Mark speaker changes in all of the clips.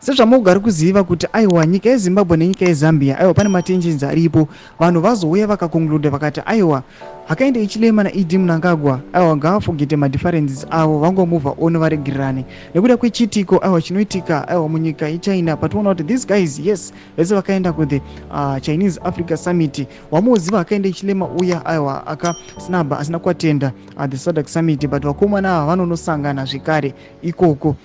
Speaker 1: Sezvamugari kuziva kuti aiwa, nyika yeZimbabwe nenyika yeZambia, aiwa, pane matensions aripo. Vanhu vazouya vakaconclude vakati aiwa, Hakainde Hichilema naED Mnangagwa, aiwa, ngavaforgete madifferences avo, vangomove on, varegererane nekuda kwechitiko, aiwa, chinoitika, aiwa, munyika yeChina. Pationa kuti these guys, yes, vese vakaenda kuthe Chinese Africa Summit. Wamuziva Hakainde Hichilema uya, aiwa, akasnaba asina kuatenda the SADC summit, but vakomana ava vanonosangana zvekare ikoko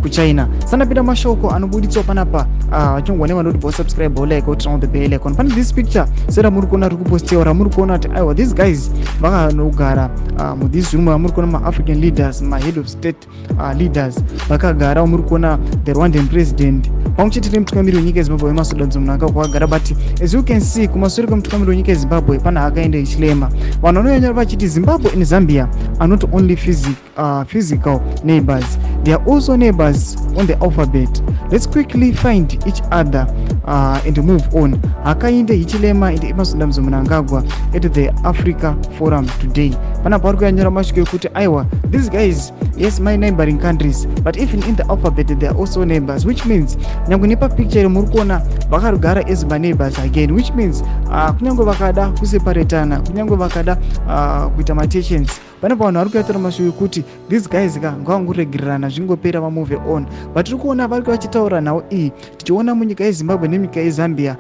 Speaker 1: kuChina. Sanapinda mashoko anobuditswa panapa, vachingwa nevanoti bo subscribe, like, turn on the bell icon. Pane this picture sera muri kuona riri kupostiwa, ramuri kuona kuti aiwa, these guys vakanogara muthis room. Ramuri kuona maAfrican leaders, mahead of state leaders vakagara. Muri kuona the Rwandan president pamwe chete nemutungamiri wenyika yeZimbabwe, Emmerson Dambudzo Mnangagwa, vakagara. But as you can see, kumashure kwemutungamiri wenyika yeZimbabwe pana Hakainde Hichilema. Vanhu vanonyanya vachiti Zimbabwe and Zambia are not only physical neighbors, they are also neighbors on the alphabet. Let's quickly find each other and move on. Hakainde Hichilema and Emmerson Dambudzo Mnangagwa at the Africa Forum today. Panapa vari kuyanyora mashoko ekuti aiwa, these guys, yes, my neighboring countries, but even in the alphabet they are also neighbors, which means nyange nepapicture iri muri kuona vakagara as maneighbors again, which means kunyange vakada kuseparatana, kunyange vakada kuita matensions, pane vanhu vari kuyatora mashoko ekuti these guys ka ngavangoregererana, zvingopera, vamove on. But tiri kuona vari vachitaura nhau iyi, tichiona munyika yeZimbabwe nenyika yeZambia,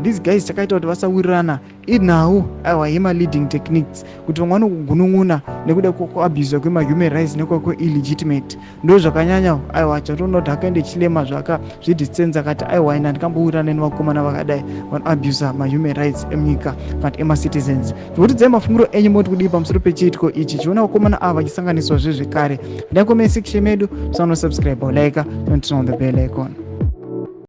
Speaker 1: these guys chakaita kuti vasawirirana inhau, aiwa, yemaleading techniques, kuti vamwe vanogunun'una nekuda kwekuabuswa kwemahuman rights nekwekweillegitimate. Ndo zvakanyanya, aiwa, chatoona kuti Hakainde Hichilema zvakazvidistansa, akati aiwa, ina ndikambowirirana nevakomana vakadai vanoabusa mahuman rights emunyika kana emacitizens. Tinotidzai mafungiro enyu, moti kudii pamusoro pechiitiko ichi, chiona vakomana ava vachisanganiswa zvezvekare? Ndai comment section medu, musanosubscribe, like, turn on the bell icon.